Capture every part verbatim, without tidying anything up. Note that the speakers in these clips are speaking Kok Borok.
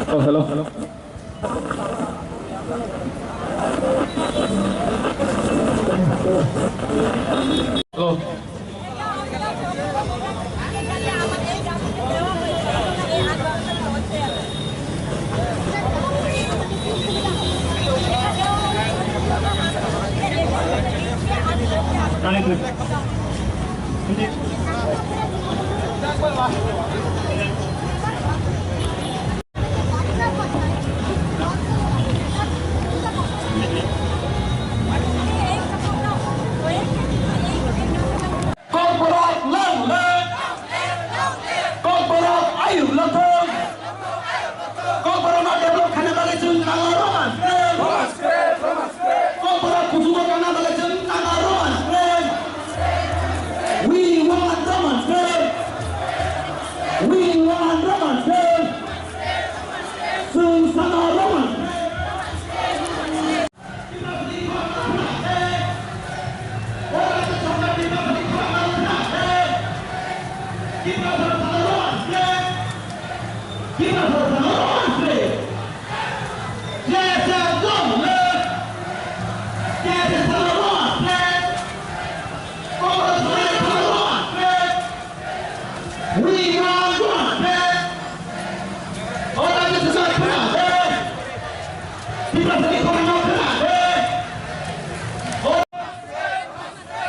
Oh, hello. Hello. Kokborok long live! Kokborok ayuk lothong! Kokborok no develop khaina bagwi chwng Nagaland Roman script! Kokborok kuchugo tongna bagwi chwng Nagaland Roman script! We want Roman script! We want Roman script! Chwng sana Roman script!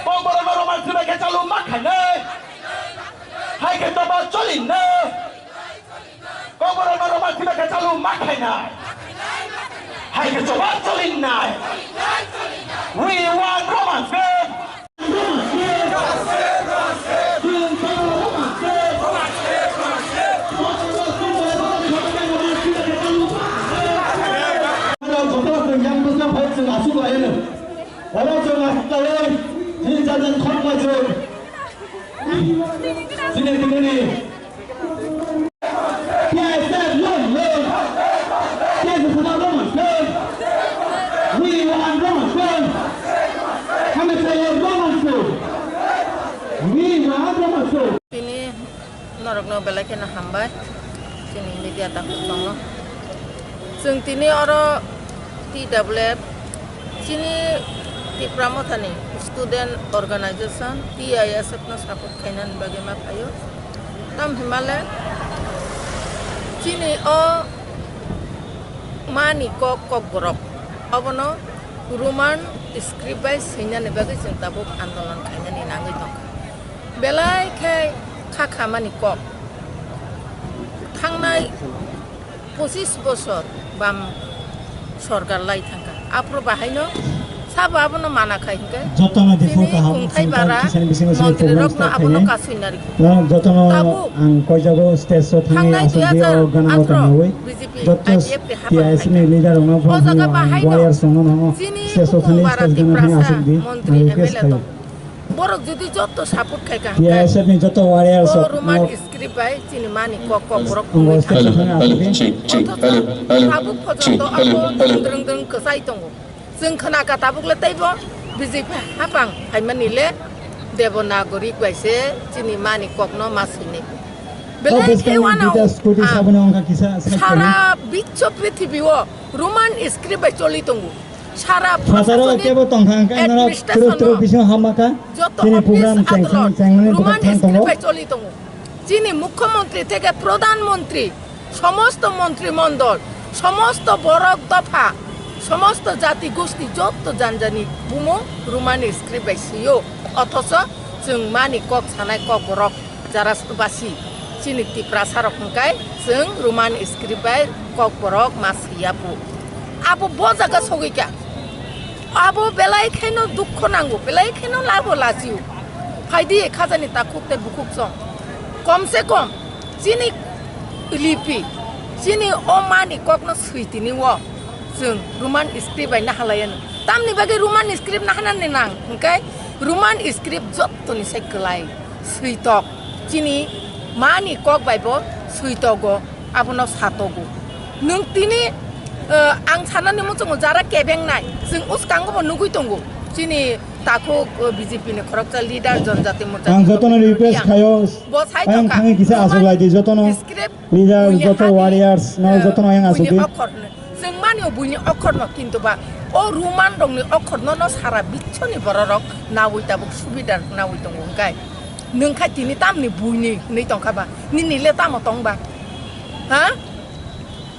Kokborok no Roman script bai khe chalu ma khainai. Hai khe choba cholinai. Kokborok no Roman script bai khe chalu ma khainai. Hai khe choba cholinai. We want Roman script. Oro chwng aswk lai, chini jajan khok lai chwng. Chini tini ni. P I S F long live. P I S F long live. We want long live. Kami saya long live. We want long live. Tini norokno belai kheno hambai, chini media takhuk tongo. Chwng tini oro T W F, chini Tipra Mothani Student Organization, T I S F no support khainani bagwi ma phaio. Tam himale chini o mani kok, kokborok, obono Roman script bai swinani bagwi chwng tabuk andolon khainani nangwi tongkha. Belai khe kha khamani kok. Thangnai pochis bosor bam sorkar lai thangkha. Aphuru bahaino sabo abono mana khai hinkhe jotono chini diphuru kaham khungthai bara montri rokno abono kasui nari. Jotono ang koijago stage o thangwi aswk di o gana o tongnawi. B J P joto I P F ni hapang T I S ni leader rokno phone hwnwi ang warriors rokno nango stage o thangwi stage gana thangwi aswk di ang request khaio. Borok jodi jotto support khai kha T I S F ni joto warrior o sok Roman script bai chini mani kok kok borok Hello, hello, check, check, hello, hello, tabuk photo hello, abo hello. Dreng dreng kwchai tongo. Chwng khna kha tabuk le teibo B J P hapang phaimani le Devanagari bai se chini mani kok no ma swinai. Belai khe wano sara biswo prithibi o Roman script bai choli tongo. Sara Hazaro proshasoni kebo tongkha, hwnkhe norok administration twrwk twrwk no bisingo hamma kha. Joto chini office program chengthang adolot chengmani Roman bwkhak thang tongo. Script bai choli tongo. Chini mukhyamantri theke pradhan mantri, somosto mantri mondol, somosto borok dopha, somosto jati gosti joto janjani bumung Roman script bai sio. Othocho chwng mani kok sanai kok borok. Jara basi chini Tiprasa rok hwnkhe chwng Roman script bai kokborok ma swiya phu. Abo bo jaga sogwi kha. Abo belai khaino dukho nango, belai khaino labo lachiyo. Phaidi khajani takhuk tei bukhuk chong. Kom se kom chini lipi, chini o mani kokno swi tini o chwng Roman script bai nahalaiya no. Tamni bagwi Roman script nahanani nang hwnkhe Roman script jottoni sai kwlai. Switok chini mani kok bai bo switogo, abono satogo. Nwng tini, eh, ang sanani muchungo jara kebengnai, chwng uskango bo nugwi tongo. Chini takhuk, uh, B J P ni khoroksa leader Janjati Morcha Ang ni jotono Doctor request Riang. Khayo, Bo sai ayang tongkha. Thangwi kisa Roman aswk lai di, jotono script leader, buini joto hani, warriors, no, uh, jotono ayang buini aswk di. Okhor no. Chwng mani o buini okhor no, kintu ba o Roman rok ni okhor no, no sara biswni borok rok nawi tabuk subidar nawi tongo hwnkhe. Nwng khai tini tamni buini hwnwi tongkha ba? Nini le tamo tong ba? Ha?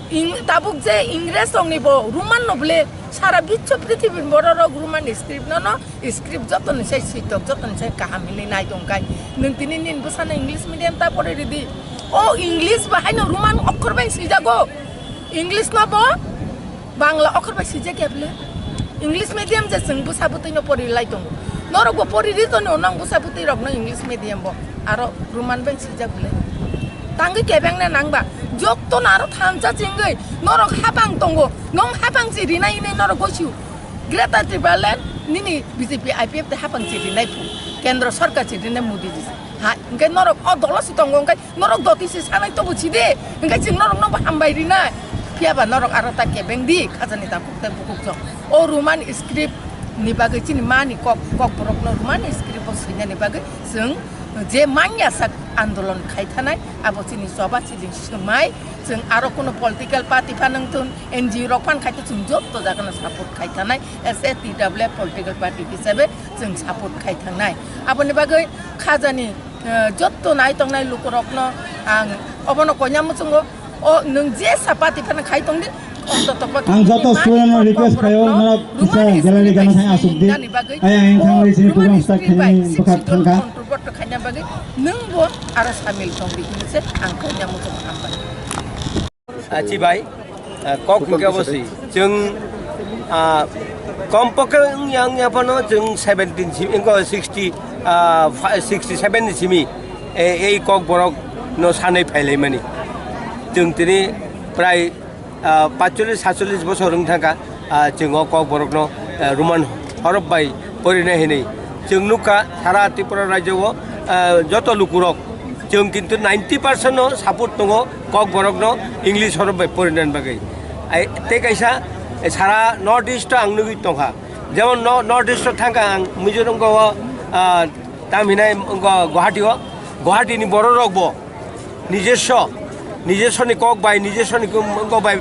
Ing-, tabuk je Ingres rokni bo Roman no bole sara biswa prithibi borok rok Roman script no, no script joto ni sai switok, joto ni sai kaham hinwi nai tong kai. Nwng tini nini bwsano English medium ta pore ridi. O English ba haino Roman okhor bai swijago. English no bo Bangla okhor bai swijak ya bole. English medium je chwng bwsa bwtwi no pori lai tongo. Norok bo pori ri tongo, nang bwsa bwtwi rok no English medium bo. Aro Roman bai swijak bole. Tangwi kebeng na nang ba. Jokto no aro thansa chingwi norok hapang tongo. Nong hapang si rinai hinwi norok gosiu. Greater Tipraland nini B J P I P F te hapang si rinai phu. Kendra sarkar si rinai Modi ji. Ha, hwnkhe norok o dolo si tongo, hwnkhe norok doti si sanai tobo si de, hwnkhe chwng norok no bo hambai rinai. Phiya ba norok aro ta kebeng di, khajani ta bukte bukuk chok. O Roman script ni bagwi chini mani kok, kok borok no Roman script o swinani bagwi chwng je manya sak andolon khai thanai, abo chini choba chini swmai, chwng aro kuno political party phan wng thun, N G O rok phan khai thun, chwng jotto jaga no support khai thanai, as a T W F political party hisabe chwng support khai thangnai. Aboni bagwi khajani, eh, jotto nai tongnai lukurokno ang obono koina muchungo, o nwng je sa party phano khai tongdi, ontotopho Ang joto nini student no mani request kok khayo, borokno norok kisa Roman gallery script gana bai thang asuk di. Nani bagwi Ayang ang o thang ri sini Roman program start script bai khaini bwkha sixty thangkha. Control board khaina bagwi nwng bo aro samil tongdi hinwi se ang koina muchungo hambai. Ah, chibai, ah, kok hingke bo si. Chwng, ah, kom pokhe wng yang ya phano chwng seventeen si, wngko sixty, ah, fa-, sixty seven ni simi, e, ei kok borok no sanai phailai mani. Chwng tini prai, ah, pachchollish satchollish bosor wng thangkha. Ah, chwng o kok borokno, ah, Roman horop bai porinai hinwi chwng nukha, sara Tripura rajyo o, ah, joto lukurok chwng kintu ninety percent no support tongo kok borokno English horop bai porinani bagwi. Ai, tei kaisa, eh, sara North East o ang nugwi tongkha, jemon no-, North East o thangkha ang Mizoram o, ah, tam hinai wngkha Guwahati o, Guwahati ni borok rok bo Nijoswo, nijoswni kok bai, nijoswni kok bai,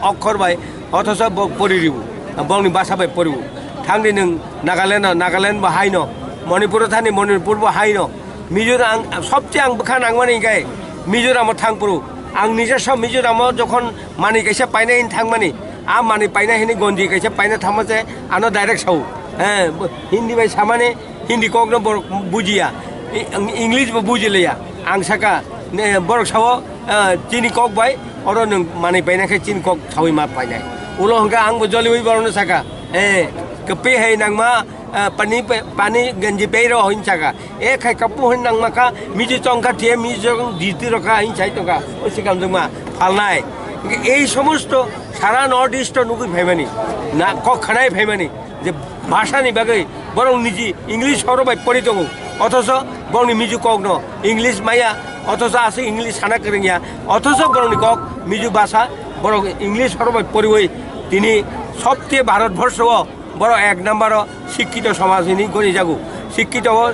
okhor bai, othocho bo pori ribu, bongni basa bai poribu. Thangdi nwng Nagaland, Nagaland bo haino, Manipur thani, Manipur bo haino. Mizoram ang, sobche ang bwkha nangmani hingkhe Mizoram o thangphuru. Ang nijoswo Mizoram o jokhon manwi kaisa painai hin thangmani, a manwi painai hini gonji kaisa paina thangma se ano direct sao. He, Hindi bai samani, Hindi kokno borok bujiya, i-, English bo bujileya. Ang saka, ne, borok sao, ah, chini kok bai, oro nwng manwi paina khe chini kok sawi ma painai. Ulo hwnkha ang bo joliwi borokno saka, eh, kwpwi hai nangma, ah, pani pe-, pani ganji pei rw hin saka. E khai kapu hin nangma kha, miji chongkha thiye, miji chong diti rokha hin sai tongkha. O sikam jongma phalnai. Ei somosto sara North East o nugwi phaimani, na kok khanai phaimani. Je bhasha ni bagwi borok niji English horo bai pori tongo, othocho borokni miju kokno English maya, othocho aswk English sana kwrwngya, othocho borokni kok miju bhasha borok English horo bai poriwi tini sobche Bharat borsho o borok ek number o sikkito somaj hini goni jago, sikkito o,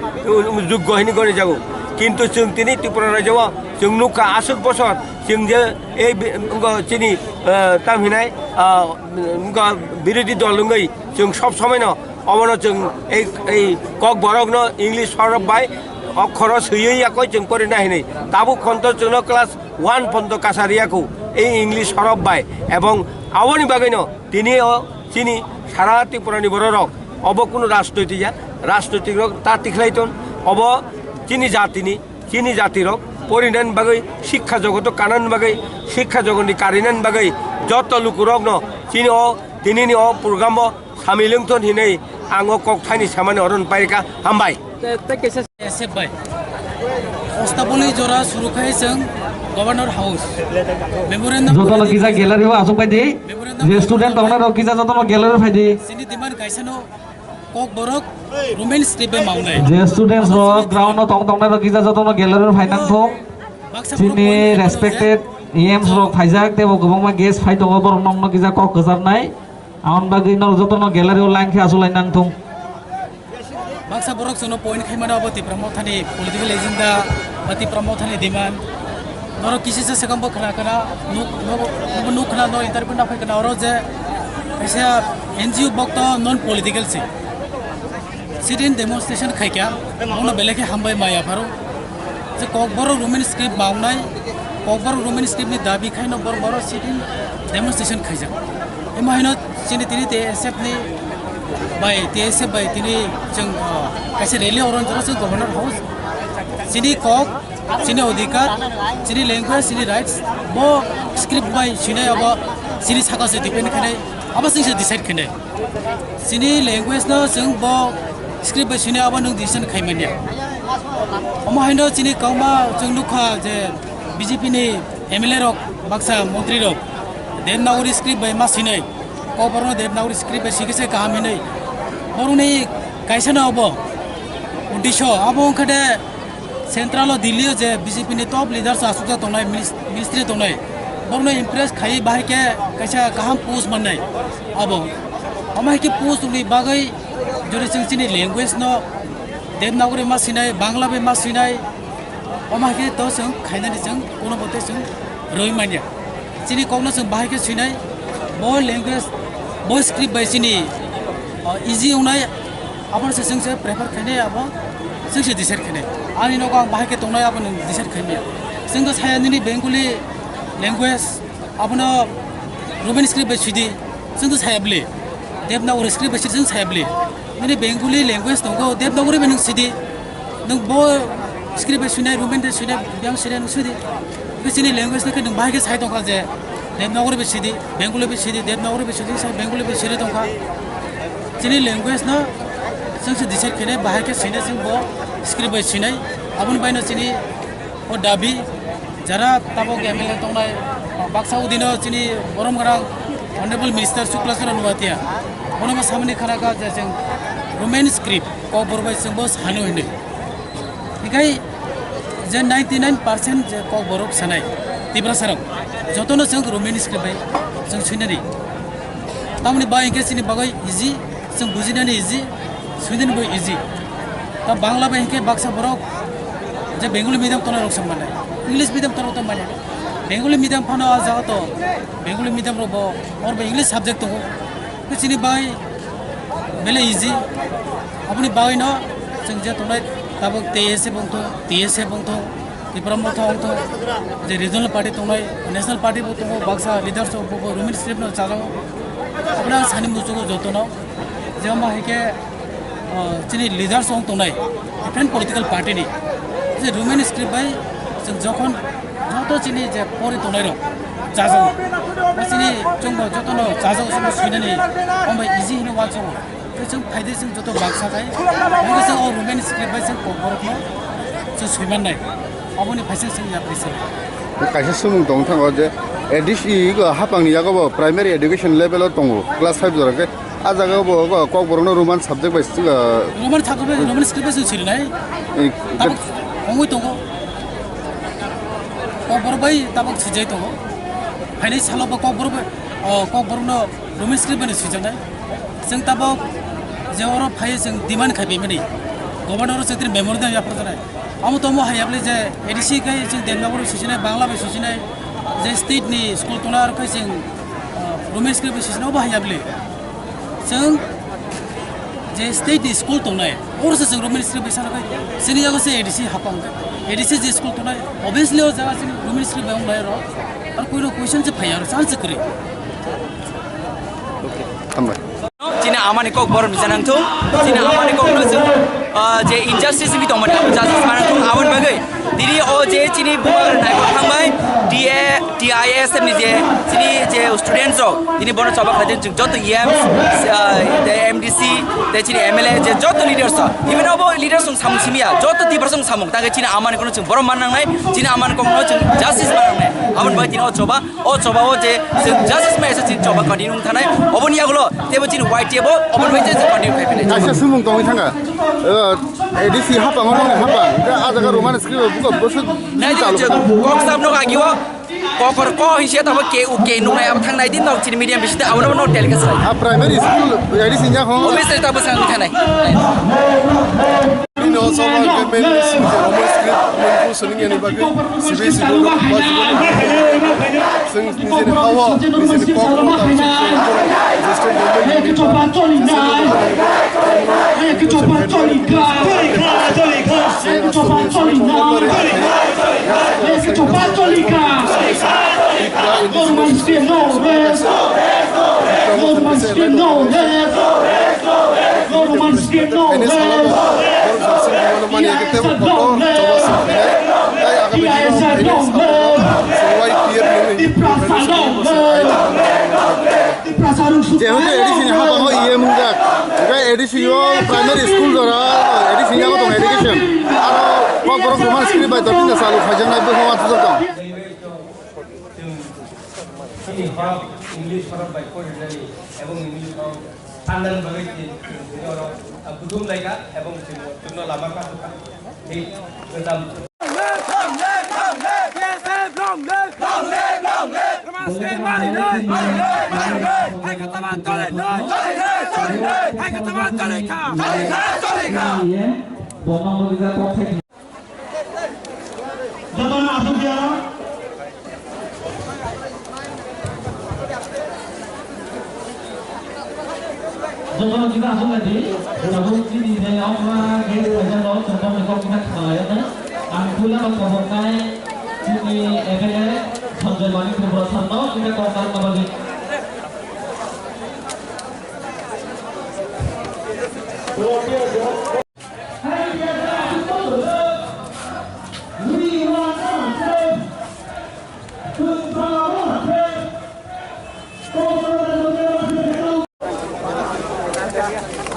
um, juggo hini goni jago. Kintu chwng tini Tripura rajyo o chwng nukha aswk bosor chwng je ei bi-, wngkha chini, ah, tam hinai, ah, wngkha birodhi dol wngwi chwng sob somoino obono chwng ei, ei kok borokno English horok bai okhoro swiwi yakoi chwng porina hinwi. Tabuk phonto chwngno class one phonto kasari yaku ei English horok bai. Ebong aboni bagwino tini o chini sara Tripurani bororok obo kunu rajnoitik ya, rajnoitik rok ta tikhlai ton, obo chini jatini, chini jatirok porinan bagwi, sikha jogoto kanan bagwi, sikha jogotni karinan bagwi joto lukurokno chini o tinini o program o samil wngthon hinwi ang o kok thaini samani oron pairika. Hambai. Te, te kaisa S F bai. Hostaboni jora suru khai chwng Governor House. Memorandum Jotono kisa gallery o asuk pai di. Memorandum Je student tongnai rok kisa jotono gallery phai di. Chini demand kaisa no kok borok Roman script bai maunai. Je students rok ground o tong tongnai rok kisa jotono gallery phai nang thok. Baksa chini borok respected E Ms rok phaijak tebo kwbangma guest phai tongo borok nokno kisa kok kwcharnai. Aboni bagwi norok jotono gallery o line khe achuk lai nang thung. Baksa borok chwngno point khai mano abo Tipra Mothani political agenda ba Tipra Mothani demand. Norok kisisa swkang bo khna khna nuk nuk nuk khna no interview na phai khna oro je kaisa N G O bokto non political se. Sit-in demonstration khaikha, bono belai khe hambai maya pharo. Je Kokborok Roman script mawnai, Kokborok Roman script ni dabi khaino bor boro sit-in demonstration khaijak. Emo haino chini tini T S F ni bai, T S F bai tini chwng, ah, kaisa rally oron jora chwng Governor House. Chini kok, chini odhikar, chini language, chini rights, bo script bai sinai abo chini saka se depend khainai, abo chwng se decide khainai. Chini language no chwng bo script bai sini abo nwng decision khai manya. Omo haino chini kauma chwng nukha je B J P ni M L A rok baksa montri rok Devanagari script bai ma sinai. Kokborok no Devanagari script bai sikhe se kaham hinwi. Borokni kaisa no obo uddesho abo wngkha de Central o Delhi o je B J P ni top leaders asukjak tongnai, minis-, ministry tongnai, borokno impress khaiwi bahai khe kaisa kaham post mannai. Abo, omo hai khe post wngni bagwi jodi chwng chini language no Devanagari ma sinai, Bangla bai ma sinai, omo hai khe to chwng khainani chwng kono bote chwng rwi manya. Chini kokno chwng bahai khe swinai, bo language, bo script bai chini, uh, easy wngnai, abono se chwng se prefer khainai, abo chwng se decide khainai. Ani nogo ang bahai khe tongnai, abono decide khaimaya. Chwng to saya nini Bengali language, abono Roman script bai swidi, chwng to saya bwle. Devanagari script bai swidi chwng saya bwle. Nini Bengali language tongo, Devanagari bai nwng swidi. Nwng bo script bai swinai, Roman bai swinai, biyang swinai nwng swidi. Bini chini language no khe nwng bahai khe sai tongkha je Devanagari bai swidi, Bengali bai swidi, Devanagari bai swidi, sai Bengali bai swidi tongkha. Chini language no chwng se decide khainai, bahai khe swinai chwng bo script bai swinai. Aboni bai no chini o dabi, jara tabok M L A tongnai, baksa udino chini borom gwnang Honorable Minister Shukla Chandra Noatia, bono bo samani khana kha je chwng Roman script Kokborok bai chwng bo sano hinwi. Hikai je ninety nine percent je Kokborok sanai, Tiprasa rok, jotono chwng Roman script bai chwng swinani. Tamoni bai hinkhe chini bagwi easy, chwng bujinani easy, swinani bo easy. Ta Bangla bai hinkhe baksa borok je Bengali medium tongnai rok se manai, English medium tongnai rok to manya. Bengali medium phano ah jaga to Bengali medium rok bo, or bo English subject tongo. Khe chini bai belai easy. Aboni bagwi no chwng je tongnai tabok T S F wngthok, T S F wngthok, Tipra Motha wngthok, je regional party tongnai, national party bo tongo, baksa leaders rok bo, bo Roman script no chajago. Aboni ang sani muchugo jotono, je omo hai khe, ah, chini leaders wng tongnai, different political party ni, je Roman script bai chwng jokhon joto chini je pori tongnai rok chajago, bo chini chwngbo jotono chajago, chwngbo swinani, omo bai easy hinwi uansukgo. Tei chwng phaidi chwng joto baksa khai. Omo chwng o Roman script bai chwng Kokborokno chwng swimannai. Aboni phaisa chwng yapri se. Kaisa swngmung tong thango je A D C go hapangni yago bo primary education level o tongo, class five jora khe. Ah jaga bo go Kokborokno Roman subject bai, ah, Roman subject bai, Roman script bai chwng sirinai. Eh, tabuk ongoi tongo. Kokborok bai tabuk sijai tongo. Phainai salo bo Kokborok bai, oh, Kokborokno Roman script bai swijaknai. Chwng tabuk je oro phai chwng demand khai phaimani. Governor o chwng tini memorandum yapharjaknai. Amo tomo hai yapli je A D C khai chwng Devanagari bai swijaknai, Bangla bai swijaknai, je state ni school tongnai aro khai chwng, ah, Roman script bai swijaknai, obo hai yapli. Chwng je state ni school tongnai, oro se chwng Roman script bai sana khai, chini yago se A D C hapang khai. A D C je school tongnai, obviously o jaga chini Roman script bai wnglai ro. Ar koino question se phaiya ro, chance kwrwi. Hambai. Chini amani kok borok ni janang thung, chini amani kok no chwng, ah, je injustice ni tongmani abo justice manang thung, aboni bagwi tini o je chini bubagra naikok thangbai, T A, T I S F ni je chini je students rok, tini bono choba khaijak chwng joto E Ms, ah, tei M D C, tei chini M L A je joto leaders rok, even obo leaders rok samung simiya, joto Tiprasa rok samung, tangkhe chini amani kono chwng borok man nangnai, chini amani kokno chwng justice man nangnai, aboni bagwi tini o choba O choba o je chwng justice mai se chini choba continue wng thanai, oboni yagulo tebo chini Y T F o oboni bai je continue khai phinai. Kaisa sumung tongwi thangkha, uh, A D C hapang o mangni hapang, hwnkhe ah jaga Roman script o buka bwswk Nai chalo. Kok sab no agi o, Kokor ko hinse tamo ke u ke nungnai abo thangnai din nok chini medium bisi de abo no telecast lai. A primary school A D C nya ho. Obviously tamo sang thanai. Ini also government is Roman script mungkin sening yang dibagi C B S E board of education. Sing nijini hawa nijini kok kok tamo sing government unit. Jehetu A D C ni ha tongo E M wngjak, hwnkhe A D C o primary school jora A D C ni yago tongo education. Aro kokborok Roman script bai dottin da chalu khaijaknai bwkhao athujakgo. Chini hok English borok bai porinani ebong English hok sandan bagwi chini oro budum laika ebong chini chwngno lama kasu kha. Thik gwnam. Jotono asuk ya. Jotono kita asuk lagi. Tabuk chini je okra gate saja lo, control ni kok kita khalai ya. Ang pula ba kobor kai chini M L A Sanjay Mani Tripura Santo kita kok kan kembali.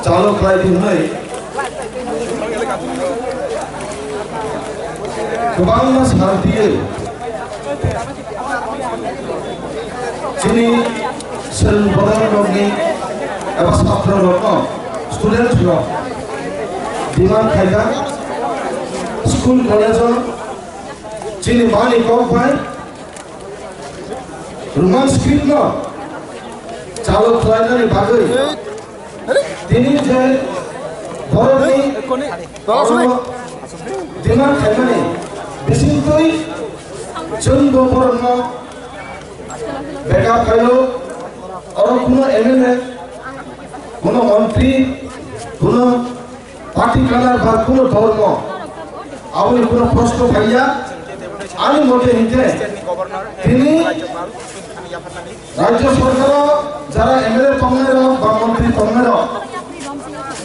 Chalo khlai di hwnwi kwbangma sal twiwi chini swrwng bodol rokni eba chatra rokno, student rok demand khaijak school college o chini mani kok bai Roman script no chalo khlainani bagwi tini je borokni oro demand khaimani bisingtwi chwngbo borokno backup khaio. Oro kuno M L A, kuno montri, kuno party color ba kuno dhormo, aboni kuno proshno phaiya. Ani mote hinkhe tini rajya sorkaro jara M L A tongnairok ba montri tongnairok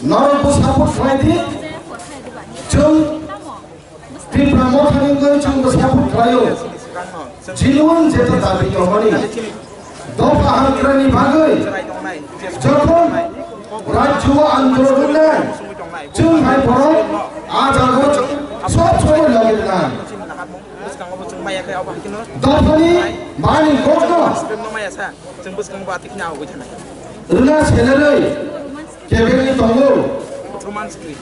norokbo support khlai di. Chwng Tipra Mothani wngwi chwngbo support khlaio. Genuine jeta dabi tongmani. Dopha hagrani bagwi jokhon rajyo o andolon wngnai, chwng hai borok a jaga o chwng sob somoi logi rwnai. Dophani mani kokno rwna selerwi kebengwi tongo.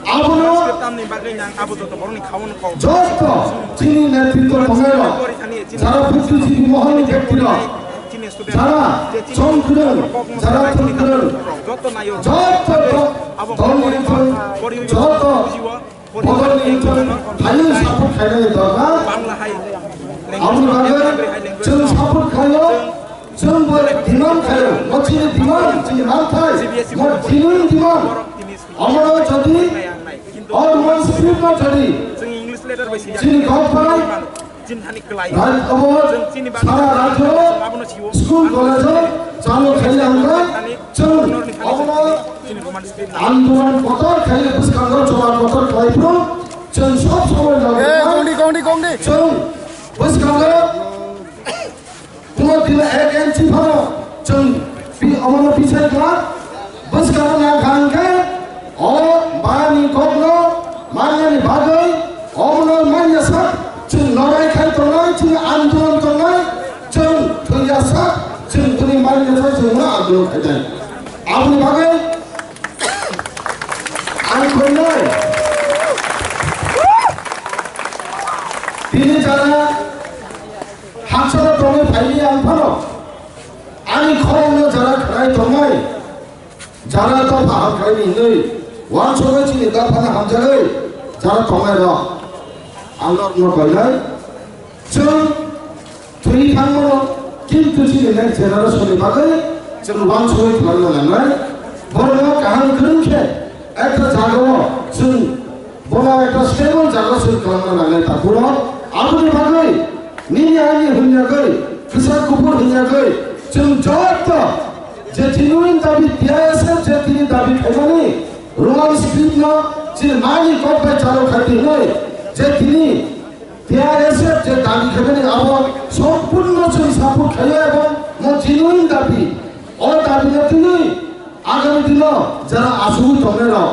Abono joto chini netritwo tongnairok, jara buddhijibi mohorni bektiro, jara chongkwrwng, jara thwngkwrwng, joto do-, dolni wngthung, joto bodolni wngthung, thaiwi support khainani dorkar. Aboni bagwi chwng support khaio, chwngbo demand khaio, mo chini demand, chini manthai, mo genuine demand. Omono jodi o Roman script no jodi chini kok bai, raj-, obo sara rajyo school college o chalo khaina hwnba, chwng omono andolon kotor khaina bwskango choba kotor khlai phuru chwng sob somoi logi. Eh, kongdi, kongdi, kongdi. Chwng bwskango Kuno dino ek inchi phano chwng pi-, omono bisai kha, bwskango nang kha hwnkhe, o bani kokno mannani bagwi omono manya sak chwng lorai khai tongnai, chwng andolon tongnai, chwng thwiya sak chwng bini manya sak chwng andolon khai nai. Aboni bagwi ang koi nai. Tini jara Hakchalo tongwi phailiya ang phano. Ani khorokno jara khnai tongnai, jara dopha hamkhlaini hinwi uansugwi chini dophano hamjagwi jara tongnairok ang norokno koinai. Chwng thwi thangmano, kintu chini next generation ni bagwi chwng uansugwi khlangna nangnai. Borokno kaham kwrwng khe ekta jagao chwng Bono ekta stable jaga soi kwlangna nangnai ta borok. Aboni bagwi nini ani hwnjagwi, kwchak kuphur hwnjagwi, chwng joto je genuine dabi T I S F je tini dabi khaimani Roman script no chini mani kok bai chalo khaidi hwnwi je tini T I S F je dabi khaimani abo sompurno chwng support khaio ebong mo genuine dabi. O dabi no twiwi agami dino jara asugwi tongnai rok.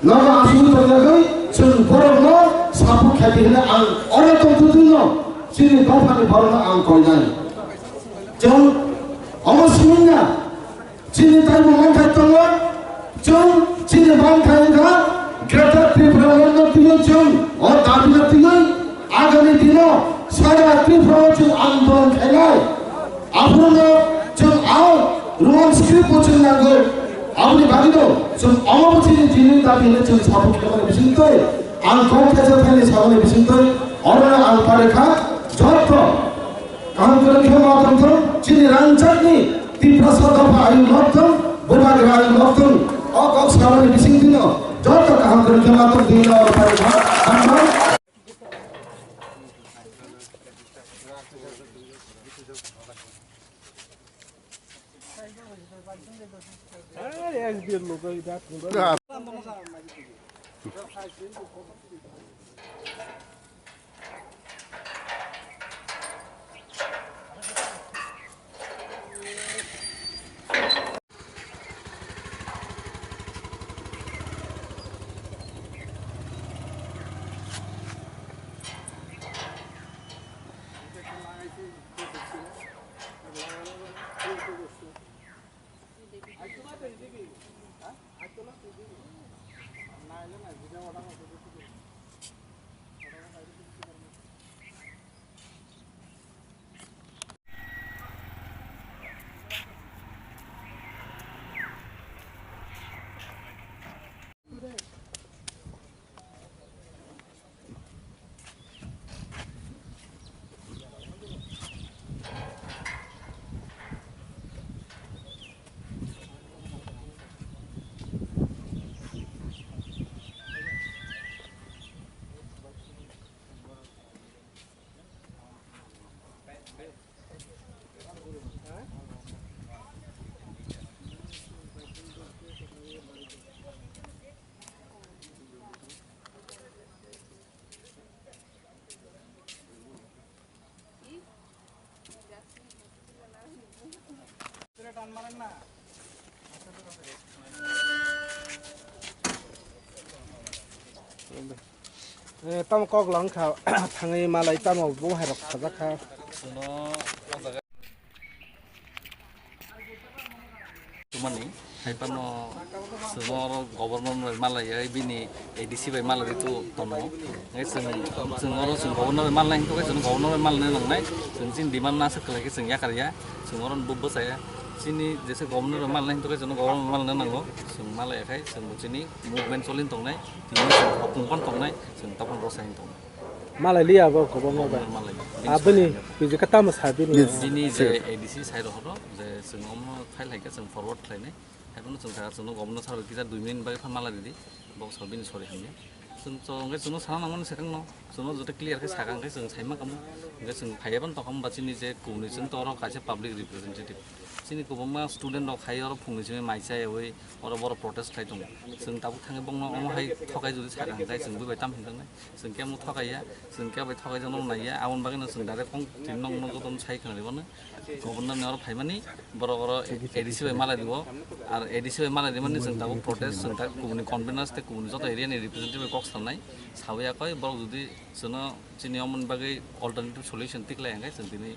Nogo asugwi tongnagwi chwng borokno support khaidi hwnwi ang oro tongtwtwino chini dophani borokno ang koinai. Chwng omo simi wngya chini taibo manthai tongo, chwng chini manthai wngkha Greater Tipraland no twiwi chwng o dabi no twiwi agami dino sara Tripura o chwng andolon khainai. Aphuru no chwng a Roman script bo chwng nango. Aboni bagwi no chwng omo bo chini tini dabi hwnwi chwng support khaimani bisingtwi ang kok khaisa thani saboni bisingtwi oro no ang pare kha joto kaham kwrwng khe ma tongthung chini rangchakni Tiprasa dopha ayuk nokthung bubagra ayuk nokthung o kok saboni bisingtwi no joto kaham kwrwng khe ma tong twi no oro pare kha hambai. Eh, tamo kok lang kha thangwi malai tamo bo hai rok sajak kha. Tumani, hai phano chwng oro governor bai malaiya, bini A D C bai malai tu tono. Ngai chwng, chwng oro chwng governor bai malai hwnkhe chwng governor bai malai nangnai. Chwng chini demand na swk khlai khe chwng yakar ya. Chwng oro bo bwsaya. Chini jesa governor bai malai hwnkhe chwng governor bai malai nango. Chwng malai khai chwng bo chini movement cholin tongnai. Tini chwng hopung pan tongnai. Chwng tapon rosai tongnai. Malai liya bo kobong bai. Malai. Aboni pijika tamo sa bini. Bini je A D C sai rok hono je chwng omo file hai khe chwng forward khlainai. Hai phano chwng kha chwngno governor sir bai kisa dui minute bagwi phan malai ridi. Bo sir bini sorry hamya. Chwng chwng hwnkhe chwngno sana nangmani swkangno. Chwngno joto clear khe sakha hwnkhe chwng saima kamo. Hwnkhe chwng phaiya phano tongkha ba chini je kubuni chwng to oro kaisa public representative. Chini kwbangma student rok hai oro phungni simi mai chaywi oro boro protest khai tongo. Chwng tabuk thangwi bongno omo hai thokai jodi sakha hwnkhe chwng buibai tam hinjaknai. Chwng kemo thokaiya, chwng kebo thokai jano naiya, aboni bagwino chwng direct kong tin nokno jotono sai khwnarwi mano. Governor ni oro phaimani, borok oro A D C bai malai rwo, ar A D C bai malai rwmani chwng tabuk protest, chwng tabuk kubuni conveners tei kubuni joto area ni representative bai kok salnai, sawi yakoi borok jodi chwngno chini omoni bagwi alternative solution tiklai hwnkhe chwng tini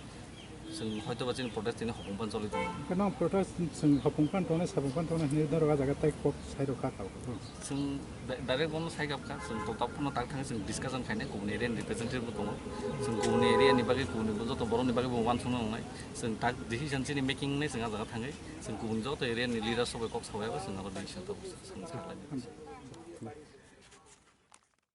Chwng hoitoba chini protest tini hopong pan choli tongo. Khe nang protest chwng hopong pan tongnai, sapong pan tongnai hinwi norok ah jaga tei kok sai rw kha kha. Chwng da-, direct bono sai kap kha, chwng to tabuk phano tak thangwi chwng discussion khainai, kubuni area ni representative bo tongo. Chwng kubuni area ni bagwi, kubuni bo joto borok ni bagwi bo uansukna nangnai. Chwng tak decision chini making wngnai, chwng ah jaga thangwi chwng kubuni joto area ni leaders rok bai kok sawi abo chwng aro decision tongo, chwng sa khlai.